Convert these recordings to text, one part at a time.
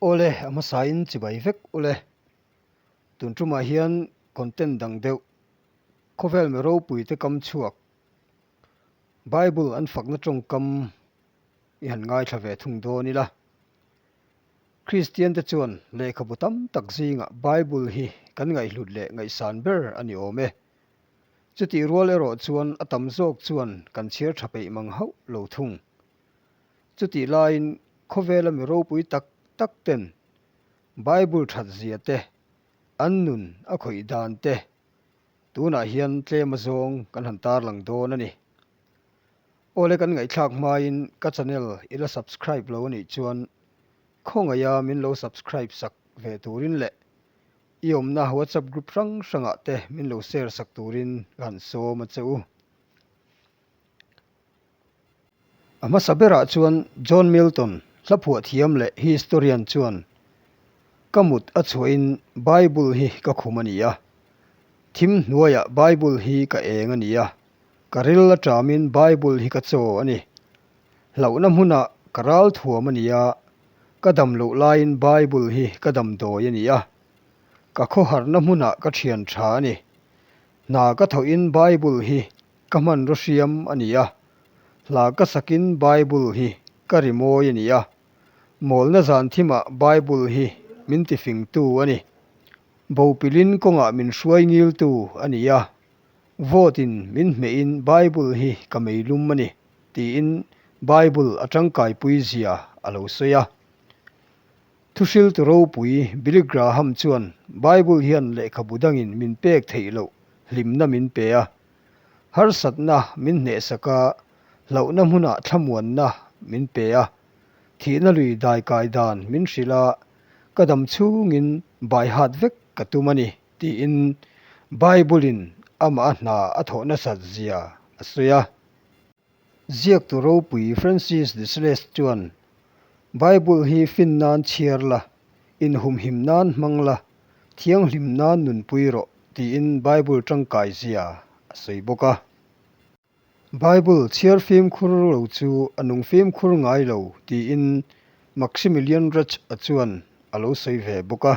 Awle, a hmasain chibai vek ule. Tun tumah hian content dang deuh, khawvel mi ropuite kam chhuak, Bible an fakna tawngkam i han ngaithla ve thung dawn ila. Kristiante chuan lehkhabu tam tak zingah Bible hi kan ngaihhlut leh ngaihsan ber a ni awm e. Chutih rual erawh chuan a tam zawk chuan kan chhiar tha peih mang hauh lo thung. Chutih laiin khawvela mi ropui tak tak ten Bible that zia te, an nun a khawih dan te tunah hian tlem azawng kan han tarlang dawn a ni. Awle kan ngaihthlak hmain ka channel i la subscribe lo anih chuan khawngaiha min lo subscribe sak ve turin leh i awmna WhatsApp group hrang hrangah te min lo share sak turin ka han sawm a che u. A hmasa berah chuan John Milton, hlaphuah thiam leh historian chuan, Ka mut a chhuahin Bible hi ka khum a ni a, thim hnuaiah Bible hi ka eng a ni a, ka ril a ṭamin Bible hi ka chaw a ni. Hlauhna hmunah ka ral thuam a ni a, ka dam loh laiin Bible hi ka damdawi a ni a, ka khawharna hmunah ka ṭhian ṭha a ni. Hna ka thawhin Bible hi Ka hmanraw hriam a ni a, hla ka sakin Bible hi ka rimawi a ni a, mawlna zan thimah Bible hi min tifingtu a ni. Bopilin kawngah min hruai ngiltu a ni a, vote-in min hmehin Bible hi ka meilum a ni, tiin Bible a tangkaipui zia a lo sawi a. Thuhriltu ropui Billy Graham chuan Bible hian lehkhabu dangin min pek theih loh hlimna min pe a, Harsatna min hnehsak a, hlauhna hmunah thlamuanna min pe a, thihna lui daikai dan min hrilh a, ka dam chhungin baihat vek ka tum a ni, tiin Bible-in amah a hna a thawh nasat zia a sawi a. Ziaktu ropui Francis de Sales chuan, Bible hi fin nan chhiar la, inhumhim nan hmang la, thianghlim nan nunpui rawh, tiin Bible tangkai zia a sawi bawk a. Bible chhiar fimkhur lo chu a nung fimkhur ngai lo, tiin Maximilian Rach-a chuan a lo sawi ve bawk a.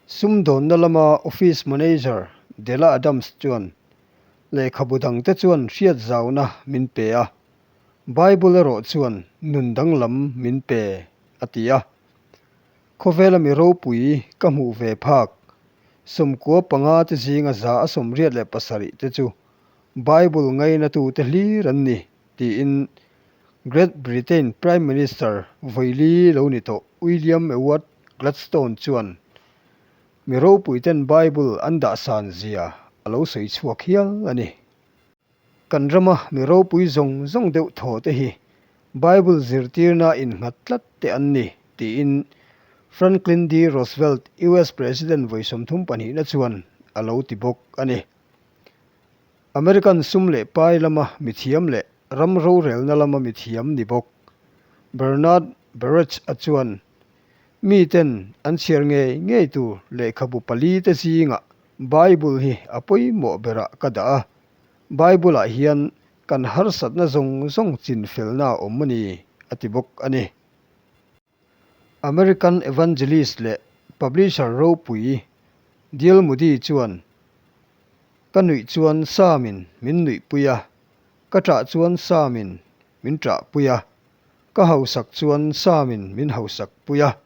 Sumdawnna lama Office Manager Della Adams chuan, Lehkhabu dangte chuan hriat zauna min pe a, Bible erawh chuan nun danglam min pe, a ti a. Khawvela mi ropui ka hmuh ve phak, 95 te zinga 187 te chu Bible ngainatute hlir an ni, tiin Great Britain Prime Minister Vawili lo ni tawh William Ewart Gladstone chuan mi ropuiten Bible an dahsan zia a lo sawi chhuak hial a ni. Kan rama mi ropui zawng zawng deuh thaw te hi Bible zirtirna innghat tlat te an ni, tiin Franklin D. Roosevelt, US President vawi 30 pahnihna chuan a lo ti bawk a ni. American sum leh pai lama mithiam leh ram rorelna lama mithiam ni bawk Bernard Baruch-a chuan miten an chhiar ngei ngei tur lehkhabu pali te zingah Bible hi a pawimawh berah ka dah a, Bible-ah hian kan harsatna zawng zawng chinfelna a awm a ni, a ti bawk a ni. American evangelist leh publisher ropui Dale Moody chuan, Ka nuih chuan Sam-in min nuihpui a, ka ṭah chuan Sam-in min ṭahpui a, ka hausak chuan Sam-in min hausakpui a,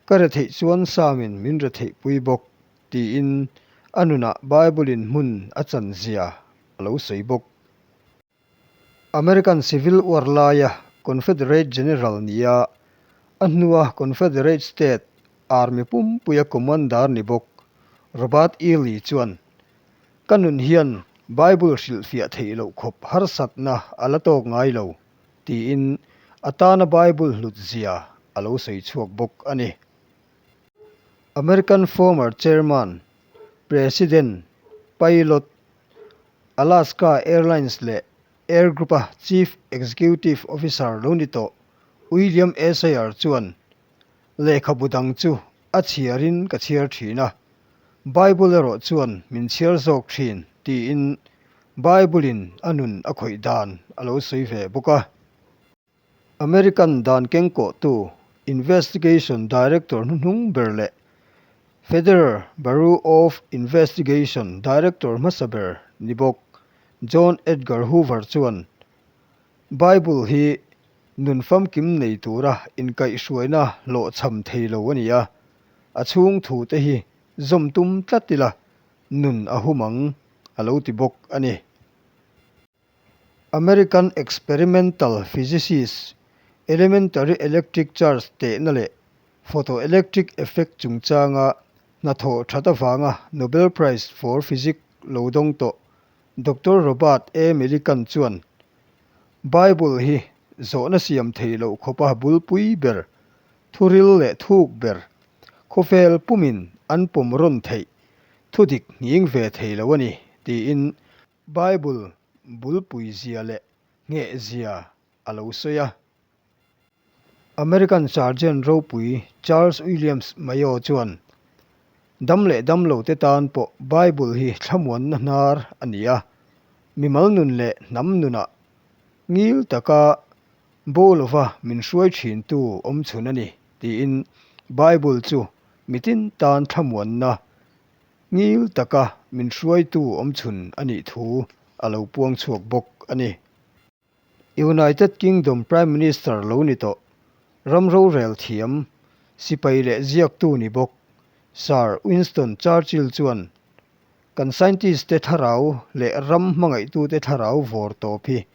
ka retheih chuan Sam-in min retheihpui bawk, tiin a nunah Bible-in hmun a chan zia a lo sawi bawk. American Civil War laia Confederate General nia a hnua Confederate State Army pumpuia commander ni bawk Robert E. Lee chuan, Ka nun hian Bible hrilhfiah theih loh khawp harsatna a la tawk ngai lo, tiin a tana Bible hlut zia a lo sawi chhuak bawk a ni. American former chairman, President, pilot, Alaska Airlines leh Air Group-a Chief Executive Officer lo ni tawh William A. Sayer chuan, Lehkhabu dang chu a chhiarin ka chhiar thin a, Bible erawh chuan min chhiar zawk thin, tiin Bible-in a nun a khawih dan a lo sawi ve bawk a. American dan kengkawhtu Investigation Director hnuhnung ber leh Federal Bureau of Investigation Director hmasa ber ni bawk John Edgar Hoover chuan Bible hi nun famkim nei tura inkaihhruaina hlawhchham thei lo a ni a, a chhung thute hi zawm tum tlat ila nun a hum ang a lo ti bawk a ni. American experimental physicist, elementary electric charge tehna leh photoelectric effect chungchanga hnathawh that avanga Nobel Prize for Physics lo dawng tawh Doctor Robert A. Millikan chuan, Bible hi zawhna siam thei loh khawpa bulpui ber, thuril leh thuk ber, khawvel pumin an pawm rawn theih thudik nghing ve thei lo a ni, tiin Bible bulpui zia leh ngheh zia a lo sawi a. American Sergeant ropui Charles Williams Mayo chuan, Dam leh dam lote tan pawh Bible hi thlamuanna hnar a ni a, mimal nun leh hnam nunah ngil taka bo lova min hruai thintu awmchhun a ni, tiin Bible chu mitin tan thlamuanna Ngil taka min hruaitu awmchhun a nih thu a lo puang chhuak bawk a ni. United Kingdom Prime Minister lo ni tawh, ram rorel thiam, sipai leh ziaktu ni bawk Sir Winston Churchill chuan, Kan scientist te thlarau leh ram hmangaihtute thlarau vawr tawp hi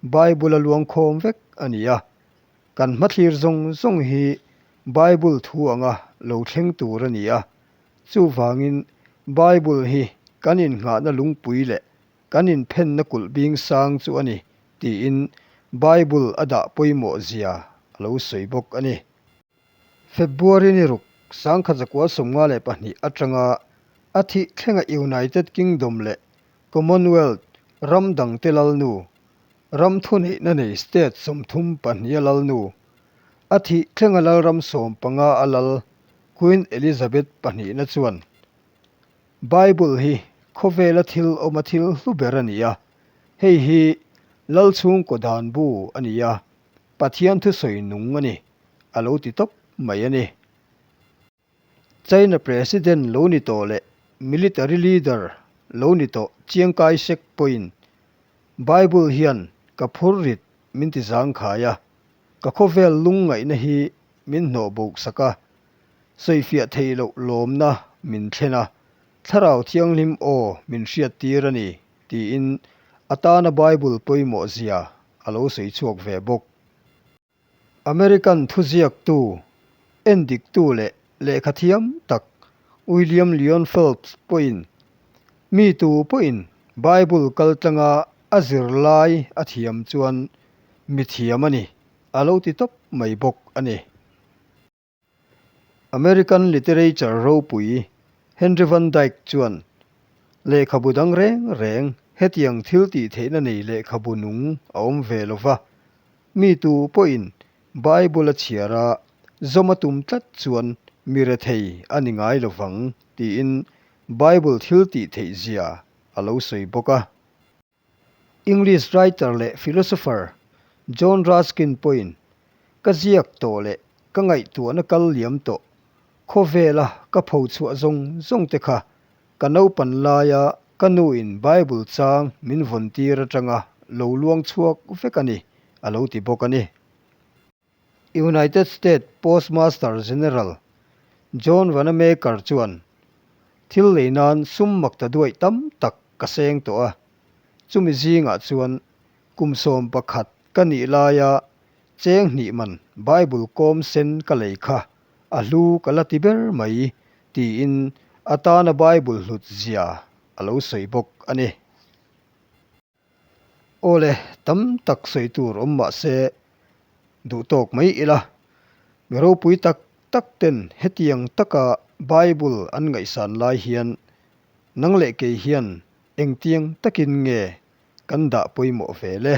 Bible a luangkhawm vek a ni a, kan hmathlir zawng zawng hi Bible thu anga lo thleng tur a ni a, Chuvangin, Bible hi kan innghahna lungpui leh kan inphenna kulh bing sang chu a ni, tiin Bible a dah pawimawh zia a lo sawi bawk a ni. February ni ruk, 1952 atanga a thih thlenga United Kingdom leh Commonwealth ram dangte lalnu, ram thuneihna nei state 32 a lalnu, a thih thlenga lalram 15 a lal Queen Elizabeth pahnihna chuan, Bible hi khawvela thil awma thil hlu ber a ni a, hei hi Lal chhungkaw dan bu a ni a, Pathian thusawi nung a ni, a lo ti tawp mai a ni. China President lo ni tawh leh military leader lo ni tawh Chiang Kai-shek pawhin Bible hian ka phurrit min ti zangkhai a, ka khawvel lungngaihna hi min hnawh bawk sak a, sawifiah theih loh lawmna min thlen a, Thlarau Thianghlim aw min hriattir a ni, tiin a tana Bible pawimawh zia a lo sawi chhuak ve bawk. American thuziaktu, endiktu leh lehkhathiam tak William Lyon Phelps pawhin mi tu pawhin Bible kaltlanga a zirlai a thiam chuan mithiam a ni a lo ti tawp mai bawk a ni. American literature ropui Henry Van Dyke chuan lehkhabu dang reng reng hetiang thil tih theihna nei lehkhabu nung a awm ve lo va, mi tu pawhin Bible a chhiar a, zawm a tum tlat chuan mi rethei a ni ngai lo vang tiin Bible thil tih theih zia a lo sawi bawk a. English writer leh philosopher John Ruskin pawhin, Ka ziak tawh leh ka ngaihtuahna kal liam tawh, khawvela ka pho chhuah zawng zawng te kha ka naupan laia ka nuin Bible chang min vawn tir atanga lo luang chhuak vek a ni, a lo ti bawk a ni. United States Postmaster General John Wanamaker chuan, Thil lei nan sum makta duaih tam tak ka seng tawh a, chumi zingah chuan kum 11 ka nih laia cheng hnih man Bible kawm sen ka lei kha a hlu ka la ti ber mai, tiin atana Bible hlut zia a lo sawi bawk a ni. Awle, tam tak sawi tur awm mah se duh tawk mai ila, mi ropui tak tak ten hetiang taka Bible an ngaihsan lai hian nang leh kei hian engtiang takin nge kan dah pawimawh ve le?